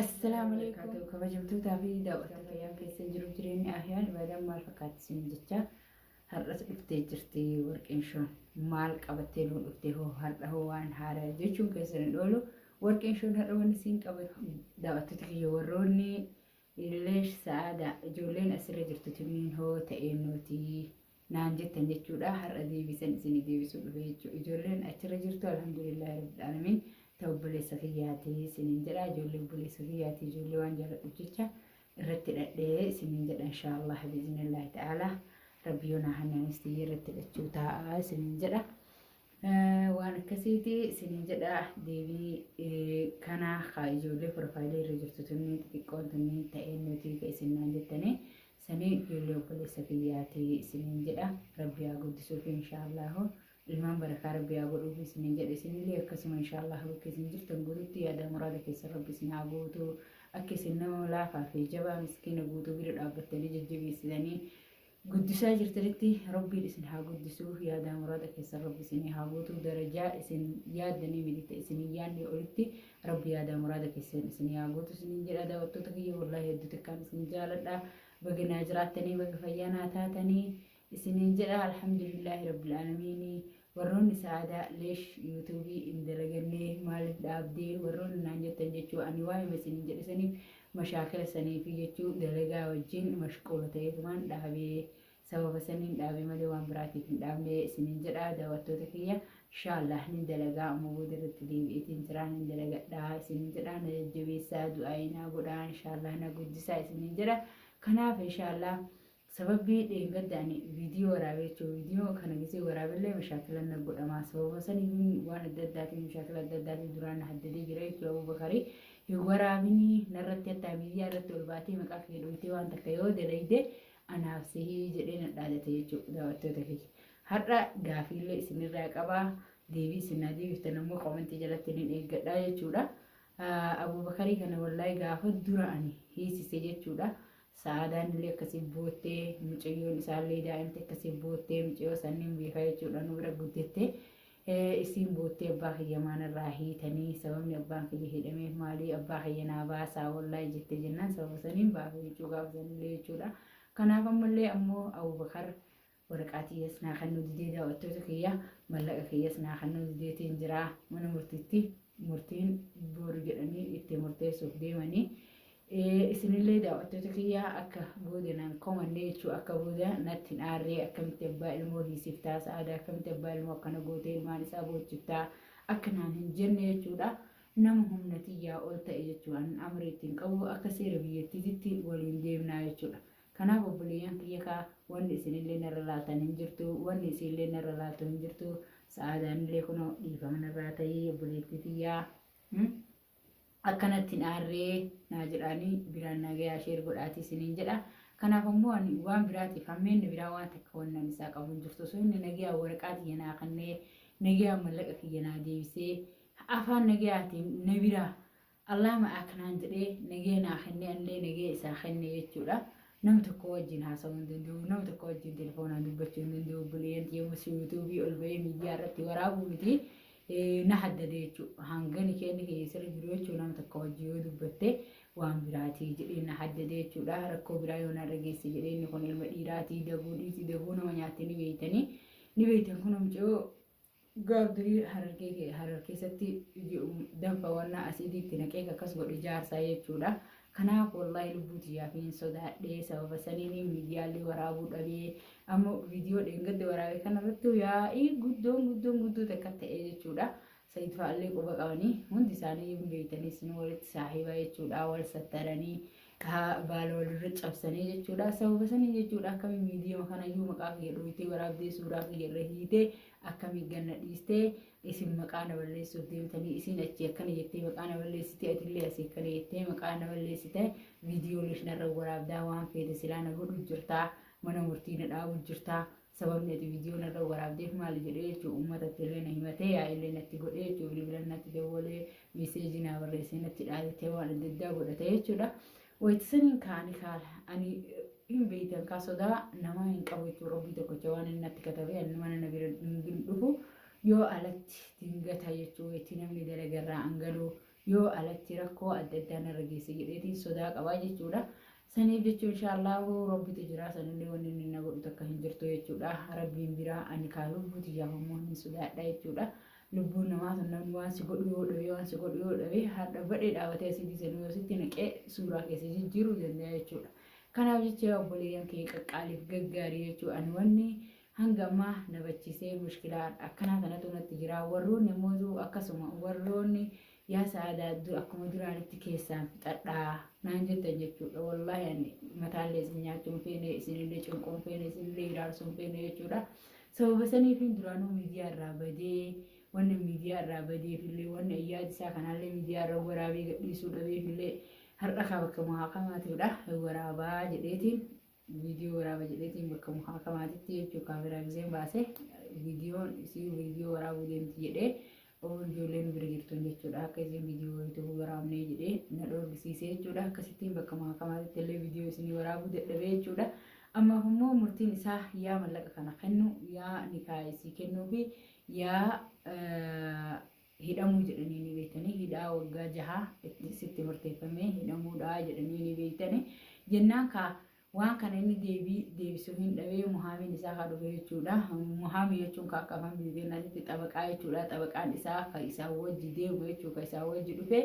Assalaamu alaikum kabajamtootaa fi daawwattoota fayyaa keessan jiruuf jireenyi ahyaan ibaadaan maal fakkaatti isin jecha har'as dhuftee jirti warqeen shoon maal qabattee nuu dhuftee hoo har'a hoo waan haaraa jechuun keessan hin oolu warqeen shoon har'a wanni isin qabatte daawwattoota kiyya warroonni illeesh sa'aadaa ijoolleen asirra jirtu tunniin hoo ta'ee nuti naan jettan jechuudha. Har'a deebisan isinii deebisuu dhufe jechuudha. Ijoolleen achirra jirtu alhamdulillahi rabbil aalamiin ta obboleessa kiyyaati isiniin jedha. Ijoollee obboleessa kiyyaati ijoollee waan jaaladhuuf jecha irratti hidhadhee isiniin jedha inshaallah biiznillahi ta'ala. Rabbi yoo naa hannaanis tiyya irratti hidhachuu taa'a isiniin jedha. Waan akkasiiti isiniin jedha deebii kana kaa ijoollee profaayilii irra jirtu tunniin xixiqqoon tunniin ta'ee nuti ka isin naan jettanii sanii ijoollee obboleessa kiyyaati isiniin jedha rabbi haa guddisuufi inshaallahu ilmaan barakaa rabbi haa godhuufi isiniin jedha isinillee akkasuma inshaallahu bakka isin jirtan guututti yaada muraada keessan rabbi isin haa guutu akka isin nama laafaa fi jabaa miskiina guutuu bira dhaabbattanii jajjabeessitanii guddisaa jirtanitti rabbiin isin haa guddisu yaadaa muraada keessan rabbi isinii haa guutu darajaa isin yaaddanii miti ta isin hin yaadne olitti rabbi yaadaa muraada keessan isinii haa guutu isiniin jedha daawwattoota kiyya wallaahi hedduu takkaan isin jaaladha baga naa jiraattanii baga fayyaa naa taatanii isiniin jedha alhamdulillaahi rabbil aalamiinii warroonni sa'aadaa leesh yuutuubii hin dalagannee maaliif dhaabdee warroonni naan jettan jechuu ani waa'ima isiniin jedhe saniif mashaakila saniifi jechuu dalagaa wajjin mashquula ta'eetumaan dhaabee sababa saniin dhaabee malee waan biraatiif hin dhaabne isiniin jedha daawwattoota kiyya inshaallah nin dalagaa amma booda irratti deebi'eetiin jiraa nin dalagadha isiniin jedha na jajjabeessaa du'aa'ii naa godhaa inshaallah na guddisaa isiniin jedha kanaaf inshaallah Sababbii dheengadda ani viidiyoo waraabee jechuun viidiyoo kana gisee waraabellee mashaakilan na godhama sababa saniif waan adda addaatiin mashaakila adda addaatiin duraan na haddadee jira jechuudha Abubakarii hin waraabinii narratti hattaa miidiyaa irratti ol baatee maqaa kee dhoytee waan takka yoo dalayde anaaf sihii jedhee na dhaadate jechuudha daawwattoota kiyya. Har'a gaafiillee isinirraa qabaa deebii isin naa deebiftan ammoo komentii jalatti nin eeggadhaa jechuudha. Abubakarii kana wallaahi gaafa dura ani hiisise jechuudha. Sa'aadaan illee akkasii boottee mucayyoon isaallee daa'imti akkasii boottee mucayyoo sanniin beekaa jechuudha nu bira guddette. Isiin boottee abbaa kiyya maanarraa hiitanii sababni abbaan kiyya hidhameef maalii abbaa kiyya naa baasaa wallaahi jette jennaan sababa saniin baafe jechuu gaafa sanillee jechuudha. Kanaaf ammallee ammoo Abubakar waraqaa tiyyas naa kennuu didee daawwattoota kiyya mallaqa kiyyas naa kennuu dideetiin jira mana murtiitti murtiin boru jedhanii itti murteessuuf deemanii isinillee daawwattoota kiyya akka booda naan komanne jechuu akka booda natti hin aarree akkamitti abbaa ilmoo hiisiftaa sa'aadaa akkamitti abbaa ilmoo akkana gootee ilmaan isaa boochiftaa akka naan hin jenne jechuudha nama humna tiyyaa ol ta'e jechuu an amrii ittiin qabu akka seera biyyattiititti waliin deemnaa jechuudha. Kanaaf obboleeyyan kiyya kaa wanni isinillee narra laaltan hin jirtu, wanni isiillee narra laaltu hin jirtu. Sa'aadaanillee kunoo dhiifama narraa ta'ii obboleettii tiyyaa. Akkanatti hin aarree naa jedhaanii biraan naa gayaa sheer godhaatii isiniin jedha. Kanaaf ammoo ani waan biraatiif hammeenni biraa waan takka wannan isaa qabu hin jirtu. Osoo inni nagayaan waraqaa tiyya naa kennee nagayaan mallaqa kiyya naa deebisee afaan nagayaatiin na biraa Allah ma'aak naan jedhee nagaya naa kennee anillee nagaya isaa kenne jechuudha. Nama tokko wajjin haasa'uu hin danda'u, nama tokko wajjin telefoonaan dubbachuu hin danda'u, obboleeyyan tiyya ammas yuutuubii ol ba'ee miidiyaa irratti waraabuu miti na haddade jechuudha. Hangani keenni kiyya sirra jiru jechuudha nama tokko wajjin yoo dubbatte waan biraatii jedhee na haddade jechuudha. Rakkoo biraa yoo narra geesse jedhee inni kun ilma dhiiraatii daguu dhiisii daguu nama nyaatte ni beeytanii. Ni beeytan kun mucayoo Gaaf durii harargee harar keessatti danfa wannaa asiidii itti naqee akkas godhe jaarsaa jechuudha. Kanaaf wallaahi lubbuu tiyyaaf hin sodaadhee sababa saniin miidiyaalee waraabuu dhabee amma viidiyoo dheengadde waraabee kanarratti yaa'ii guddoon guddoon guddoo takka ta'e jechuudha. Sayid fa'aallee quba qabanii hundi isaanii hin beeytanii isin walitti saahiba jechuudha wal sattaranii baala walirra cabsanii jechuudha. Sababa sanii jechuudha akkamii miidiyama kanayyuu maqaa kiyya dhooytee waraabdee suuraa kiyya irra hiitee akkamii ganna dhiistee isin maqaa na balleessuuf deemtanii isin achii akkana jettee maqaa na balleessitee atillee asii akkana jettee maqaa na balleessite viidiyoo narra waraabdaa waan feete silaa na godhu jirtaa mana murtii na dhaabu jirtaa sababni ati viidiyoo narra waraabdeef maali jedhee jechuun uummatatti illee na himatee yaa'illee natti godhee jechuun bilbila natti dawwalee meseejii naa barreessee natti dhaadatee waan adda addaa godhate jechuudha. Wayita saniin kaani kaala ani hin beeytan kaa sodaa namaa hin qabu jechuun rabbii tokkicha waan inni natti katabee ani mana na bira hin dhufu yoo alatti dingata jechuun wayitii namni dalagarraa an galu Yoo alatti rakkoo adda addaa narra geesse jedheetiin sodaa qabaa jechuudha. Saniif jechuun inshaallahu Rabbitu jira, sanillee wanni inni na godhu takka hin jirtu jechuudha. Rabbiin biraa ani kaa lubbuu tiyyaaf ammoo hin sodaadha jechuudha. Lubbuun namaa tun namni waan si godhu yoo dhabe, waan si godhu yoo dhabe, har'a badhee dhaabatee asii dhiisanii yoo sitti naqee suuraa keessa jijjiiruu danda'a jechuudha. Kanaaf jecha yaa obboleeyyan kee qaqqaaliif gaggaarii jechuudha. Ani wanni hanga ammaa na bachisee mushkilaa akkanaa tanatu natti jira. Warroonni ammoo akkasuma warroonni yaa sa'aadaa akkuma duraanitti keessaan fixadhaa naan jettan jechuudha. Wallaahi ani mataallee isin nyaachuu hin feene, isinillee cinquu hin feene, isinillee hiraarsuu hin feene jechuudha. Sababa saniifin duraanuu miidiyaa irraa badee, wanni miidiyaa irraa badeefillee, wanni ayyaadi isaa kanaallee miidiyaa irra waraabee gadhiisuu dhabeefillee, har'a kaa bakka muhaakamaatiidha waraabaa jedheetiin, viidiyoo waraaba jedheetiin bakka muhaakamaatitti jechuu kaameraa giseen baase, viidiyoon isii viidiyoo waraabuu deemti jedhee ijoolleen bira jirtuun jechuudha, akka isiin viidiyoo wayituu waraabnee jedhee na dhoorgisiisee jechuudha. Akkasittiin bakka muhaakamaatitti illee viidiyoo isinii waraabuu dadhabee jechuudha. Ammaaf immoo murtiin isaa yaa mallaqa kana kennu, yaa nikaa isii kennuu fi yaa hidhamuu jedhanii ni beektanii, hidhaa waggaa 6 itti sitti murteeffamee hidhamuudha jedhanii ni beektanii jennaan kaa waan kana inni deebii deebisuu hin dhabee, muhaamiin isaa kaa dhufe jechuudha. Muhaamii jechuun ka akka afaan biyya keenyaatti xabaqaa jechuudha. Xabaqaan isaa ka isaa wajji deemu jechuudha. Ka isaa wajji dhufe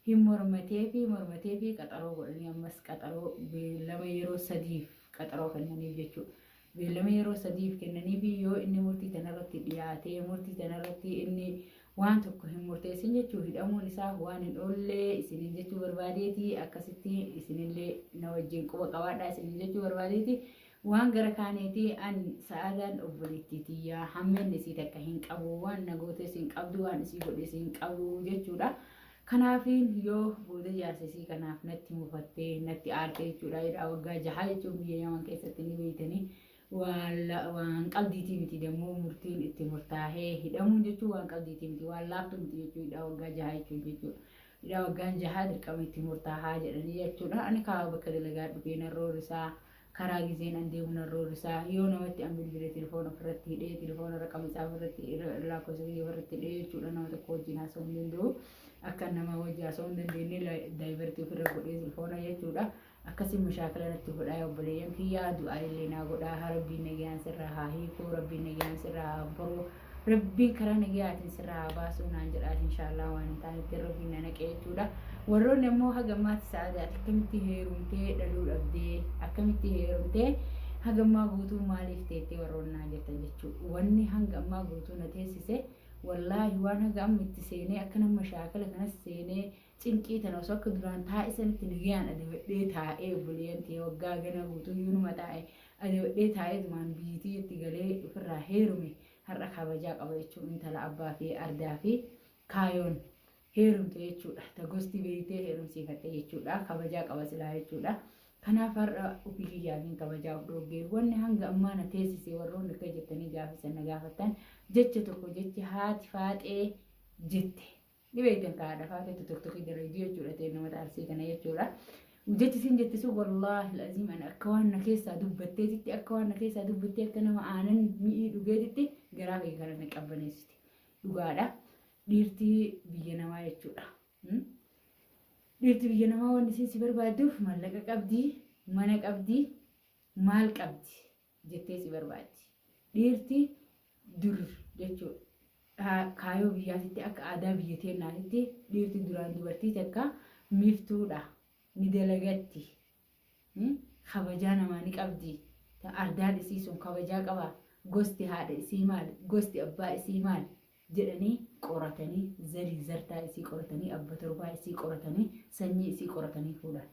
hin mormatee fi mormatee fi qaxaroo godhanii, ammas qaxaroo beellama yeroo sadiif qaxaroo kennaniif jechuudha. Beellama yeroo sadiif kennanii fi yoo inni murtii tanarratti dhiyaatee murtii tanarratti inni waan tokko hin murteessin jechuu, hidhamuun isaa waan hin oollee isiniin jechuu barbaadeeti. Akkasitti isinillee na wajjin quba qabaadhaa isiniin jechuu barbaadeeti. Waan gara kaaneeti, an sa'aadaan obboleettii tiyyaa hammeenni isii takka hin qabu, waan na gootes hin qabdu, waan isii godhes hin qabu jechuudha. Kanaafiin yoo booda jaarsa isii kanaaf natti mufattee natti aarte jechuudha. Hidhaa waggaa 6 jechuun biyya Yaman keessatti ni beeytanii waan qaldiitii miti. Dammoo murtiin itti murtaahee hidhamuun jechuun waan qaldiitii miti, waan laaftuu miti jechuudha. Hidhaa waggaa 6 jechuun jechuudha. Hidhaa waggaan 6 dirqama itti murtaahaa jedhanii jechuudha. Ani kaa bakka dalagaa dhufee nan roorrisaa, karaa gizeen an deemu nan roorrisaa, yoo namatti an bilbile telefoona ofirratti hidhee, telefoona raqama isaa ofirratti, lakkoofsa kiyya ofirratti hidhee jechuudha. Nama tokko wajjin haasa'uu hin danda'u. Akka nama wajjin haasa'uu hin dandeenye daayivartii ofirra godhee telefoona jechuudha. Akkasii mushaakala natti godhaa. Obboleeyyan kiyyaa, du'aa illee naa godhaa. Rabbiin nagayaan sirraa haa hiikuu, Rabbiin nagayaan sirraa haa furu, Rabbiin karaa nagayaatiin sirraa haa baasuu naan jedhaati. Inshaallah waan hin taanetti Rabbiin na naqee jechuudha. Warroonni ammoo haga ammaatti sa'aadaati akkamitti heerumtee dhaluu dhabdee, akkamitti heerumtee haga ammaa guutuu maaliif teettee warroonni naan jettan jechuudha. Wanni hanga ammaa guutuu na teessise, wallaahi waan haga amma itti seenee akka nama shaakala kanas seenee cinqii tana osoo akka duraan taa'e sanitti nagayaan adabadhee taa'ee, obboleeyyan tiyya, waggaa gana guutuu iyyuu taa'e adabadhee taa'ee tumaan biyyittii itti galee ofirraa heerume, har'a kabajaa qaba jechuun, intala abbaa fi ardaa fi kaayoon heerumte jechuudha. Ta gosti beeytee heerumsiifatte jechuudha. Kabajaa qaba silaa jechuudha. Kanaaf har'a ofii kiyyaatiin kabajaa of dhoogge. Wanni hanga ammaa na teessise, warroonni akka jettanii gaafisan na gaafattan, jecha tokko, jechi haati faaxee jette. Ni beektan ka haadha faaxeetu tokko dalagduu jechuudha, ta'e nama Arsii kana jechuudha. Jechi isin jette sun, wallaahi aziim, ani akka waan na keessaa dubbatteetitti, akka waan na keessaa dubbattee, akka nama aanan mi'ii dhugeetitti garaa kee kana na qabbaneessite. Dhugaadha. Dhiirtii biyya namaa jechuudha. Dhiirti biyya namaa wanni isin si barbaadduuf mallaqa qabdii, mana qabdii, maal qabdi jettee si barbaaddi. Dhiirti dur jechuudha. Kaayoo biyyaatitti, akka aadaa biyya teennaatitti, dhiirti duraan dubartii takka miftuudha. Ni dalagatti. Kabajaa namaa ni qabdi. Ardaan isii sun kabajaa qaba. Gosti haadha isii maali? Gosti abbaa isii maali? Jedhanii qoratanii, zarii zartaa isii qoratanii, abba torbaa isii qoratanii, sanyii isii qoratanii fuudhan.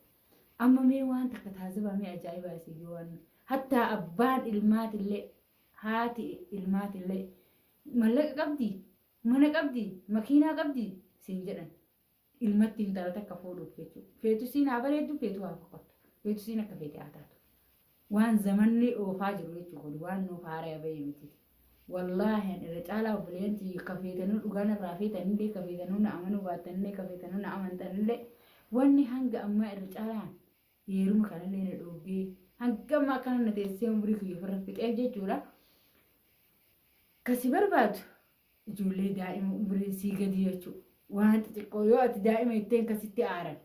Amma mee waan takka taazabaa, mee ajaa'ibaa isii waan hattaa abbaan ilmaatillee, haati ilmaatillee mallaqa qabdi, mana qabdi, makiinaa qabdi siin jedhan ilmatti intala takka fuudhuuf jechuudha. Feetu siin haa bareeddu, feetu haa fokkattu, feetu siin akka feete haa taatu. Waan zamanni oofaa jiru jechuudha kun waan nuuf haaraa bahee miti. Wallaahi ani irra caalaa obboleeyyan ka feetanuu dhugaan irraa feetanillee, ka feetanuu na amanuu baattanillee, ka feetanuu na amantanillee, wanni hanga ammaa irra caalaan heeruma kanallee na dhoogee hanga ammaa akkana na teessisee umurii kiyya ofirra fixeef jechuudha. Kasi barbaadu ijoollee daa'ima umriin sii gadi jechuudha. Waan xixiqqoo yoo ati daa'ima itteen kasitti aaran.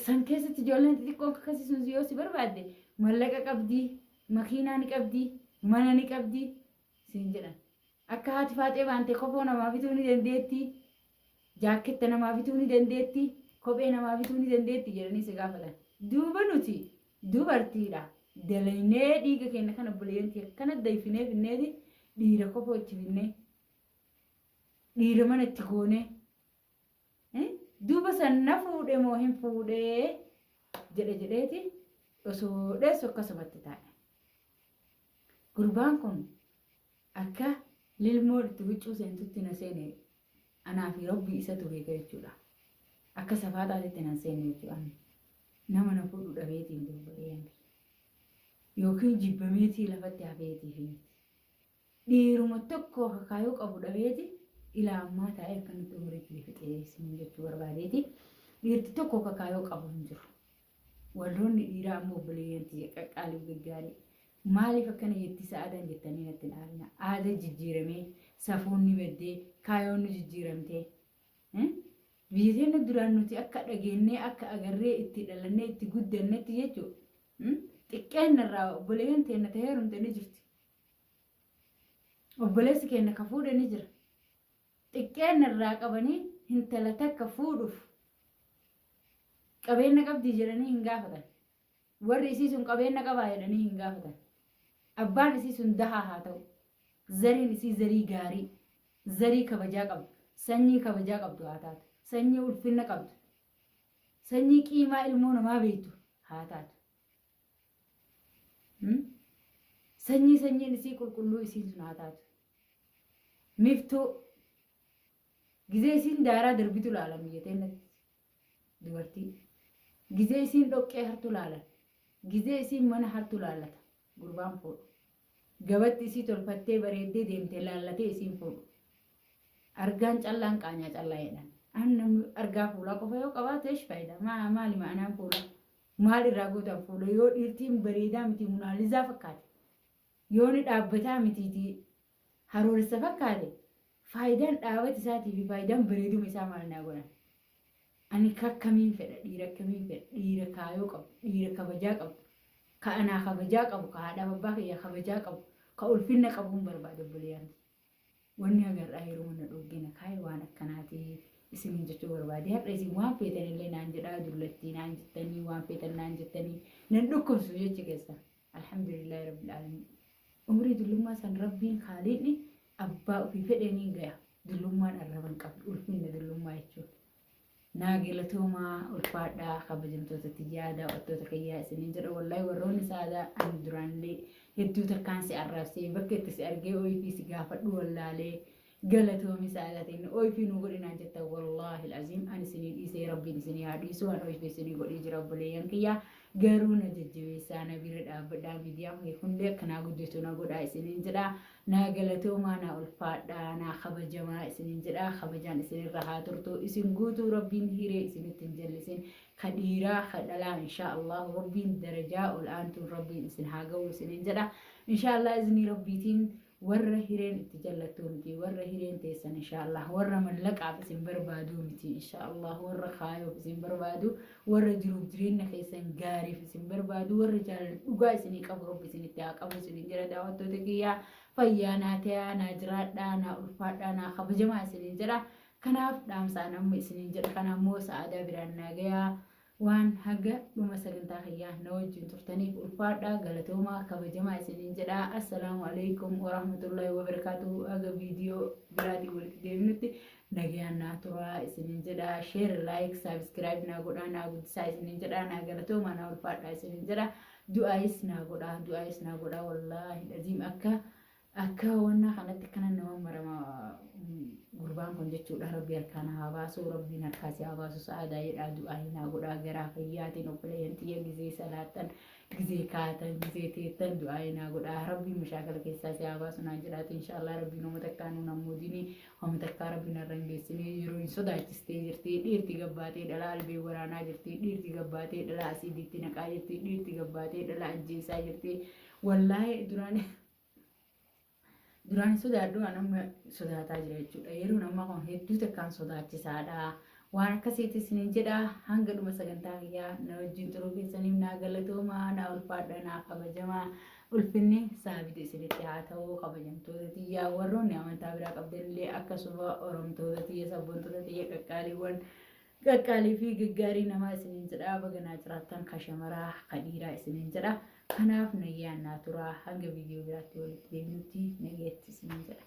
San keessatti ijoolleen xixiqqoon akkasii sun yoo si barbaadde mallaqa qabdii, makiinaa ni qabdii, mana ni qabdii siin jedhan. Akka haati faaxee baante kofoo namaa bituu ni dandeettii, jaakketta namaa bituu ni dandeettii, kophee namaa bituu ni dandeettii jedhanii si gaafatan. Duuba nuti dubartiidha. Dalaynee dhiiga keenya kana obboleeyyan tiyya akkana dayfinee finneeti dhiira kofoo itti finnee dhiira mana itti goonee Duuba san na fuudhe moo hin fuudhee jedhe jedheeti osoo dheessu akkasumatti taa'e. Gurbaan kun akka lilmoon itti huccuu seentutti na seene anaa fi rabbii isatu beeka jechuudha. Akka safaaxaatitti na seene jechuudha. Nama na fuudhu dhabeetiin duuba yookiin jibbameetii lafatti hafeetii fi miti. Dhiiruma tokko ka kaayoo qabu dhabeeti ilaa ammaa taa'ee akkanatti umurii kiyya fixee isiniin jechuu barbaadeeti. Dhiirti tokko ka kaayoo qabu hin jiru. Warroonni dhiiraa ammoo obboleeyyan tiyya qaqqaaliif gaggaarii. Maaliif akkana jetti sa'aadaan jettanii natti hin aarina. Aada jijjiiramee, safuun ni baddee, kaayoon ni jijjiiramtee. Biyya teenya duraan nuti akka dhageennee akka agarree itti dhalannee itti guddannetti jechuudha. Xiqqeenna irraa obboleeyyan teenna ta heerumte ni jirti. Obboleessi keenya ka fuudhe ni jira. Xiqqeenna irraa qabanii hintala takka fuudhuuf qabeenna qabdii jedhanii hin gaafatan. Warri isii sun qabeenna qabaa jedhanii hin gaafatan. Abbaan isii sun dahaa haa ta'u. Zariin isii zarii gaarii, zarii kabajaa qabdu, sanyii kabajaa qabdu haa taatu. Sanyii ulfinna qabdu, sanyii qiimaa ilmoo namaa beektu haa taatu. Sanyii sanyiin isii qulqulluu isiin sun haa taatu. Miftuu gizee isiin daaraa darbitu laalan biyya teennatti dubartii. Gizee isiin dhoqqee hartu laalan. Gizee isiin mana hartu laallata gurbaan fuudhu. Gabatti isii tolfattee bareeddee deemte laallatee isiin fuudhu. Argaan callaan qaanyaa callaa jedhan. An namni argaa fuulaa qofa yoo qabaate eesh faayidaa maali ma'anaan fuulaa. Maal irraa gootan fuula yoo dhiirtiin bareedaa miti munaalizaa fakkaate yoo ni dhaabbataa mitiitii harooressa fakkaate faayidaan dhaabati isaatii fi faayidaan bareeduma isaa maal naa godhan. Ani kakkamiin fedha dhiira akkamiin fedha dhiira kaayoo qabu dhiira kabajaa qabu ka anaa kabajaa qabu ka haadhaaf abbaa kiyyaa kabajaa qabu ka ulfinna qabuun barbaada obboleeyyan. Wanni haga har'aa yeroo na dhoggee na kaaye waan akkanaati isiniin jechuu barbaade. Har'a isin waan feetan illee naan jedhaa dullattii naan jettanii waan feetan naan jettanii nan dhukkubsu jechi keessa. Alhamdulillaahi rabbil aalamiin. Umrii dullummaa san rabbiin kaaliidni abbaa ofii fedheeniin gaya. Dullummaan arraba hin qabdu ulfinna dullummaa jechuun. Naa galatoomaa ulfaadhaa kabajamtoota tiyyaa daawwattoota kiyyaa isiniin jedha wallaahi warroonni saadaa ani duraanillee hedduu takkaan si arraabsee bakka itti si argee ooyifii si gaafadhu wallaalee galatoomi saadaa ta'in ooyifii nuu godhi naan jetta wallaahi aziim ani isinii dhiisee rabbiin isinii haa dhiisu an ooyifii isinii godhii jira obboleeyyan kiyyaa garuu na jajjabeessaa na bira dhaabbadhaa miidiyaan kee kunillee akka naa guddatu na godhaa isiniin jedha Naa galatoomaa naa ulfaadhaa naa kabajamaa isinin jedhaa kabajaan isinirra haa turtu isin guutuu rabbiin hiree isinitti hin jallisin ka dhiiraa ka dhalaa inshaa Allahu rabbiin darajaa ol aantuun rabbiin isin haa ga'u isinin jedha inshaa Allah iznii rabbiitiin warra hireen itti jallattuu miti warra hireen teessan inshaa Allah warra mallaqaaf isin barbaaduu miti inshaa Allah warra kaayoof isin barbaadu warra jiruuf jireenya keessan gaariif isin barbaadu warra jaalala dhugaa isinii qabu rabbi isinitti haa qabu isinin jedha daawwattoota kiyyaa fayyaa naa ta'aa naa jiraadhaa naa ulfaadhaa naa kabajamaa isinin jedha kanaaf dhaamsaan amma isinin jedha kana ammoo sa'aadaa biraan naa gayaa waan haga dhuma sagantaa kiyyaa na wajjin turtaniif ulfaadhaa galatoomaa kabajamaa isinin jedha assalaamu alaikum warahmatullaahi wabarakaatuhu haga viidiyoo biraatiin walitti deebinutti Nagayaan naa turaa isinin jedha share like subscribe naa godhaa naa guddisaa isinin jedha naa galatoomaa naa ulfaadhaa isinin jedha du'aayis naa godhaa du'aayis naa godhaa wallaahi aziim akka akka wannaa kanatti akkana nama marama gurbaan kun jechuudha rabbi harkaa na haa baasu rabbiin harkaa si haa baasu sa'aadaa jedhaa du'aayii naa godhaa garaa fayyaatiin obboleeyyan tiyya gizee salaattan Gizee kaatan gizee teettan du'aa'ii naa godhaa rabbiin mashaakala keessaa si haa baasu naan jedhaati inshaallah rabbiin homa takkaa nuun hammuudini homa takkaa rabbiin har'a hin geessini yeroo hin sodaachistee jirti dhiirti gabbaatee dhalaa albee waraanaa jirti dhiirti gabbaatee dhalaa asiidiitti naqaa jirti dhiirti gabbaatee dhalaa ajjeesaa jirti wallaahi duraan Duraan sodaadhu waan amma sodaataa jira jechuudha. Yeroon ammaa kun hedduu takkaan sodaachisaadha. Waan akkasiitti isiniin jedha hanga dhuma sagantaa kiyyaa na wajjin turuu keessaniif naa galatoomaa naa ulfaadha naa kabajamaa ulfinni saabiti isinitti haa ta'u kabajamtoota tiyyaa warroonni amantaa biraa qabdanillee akkasuma oromtoota tiyya sabboontota tiyya qaqqaaliiwwan qaqqaalii fi gaggaarii namaa isiniin jedha baganaa jiraattan ka shamaraa ka dhiiraa isiniin jedha kanaaf nayyaan naa turaa hanga viidiyoo biraatti walitti deebinutti nagayatti isiniin jedha.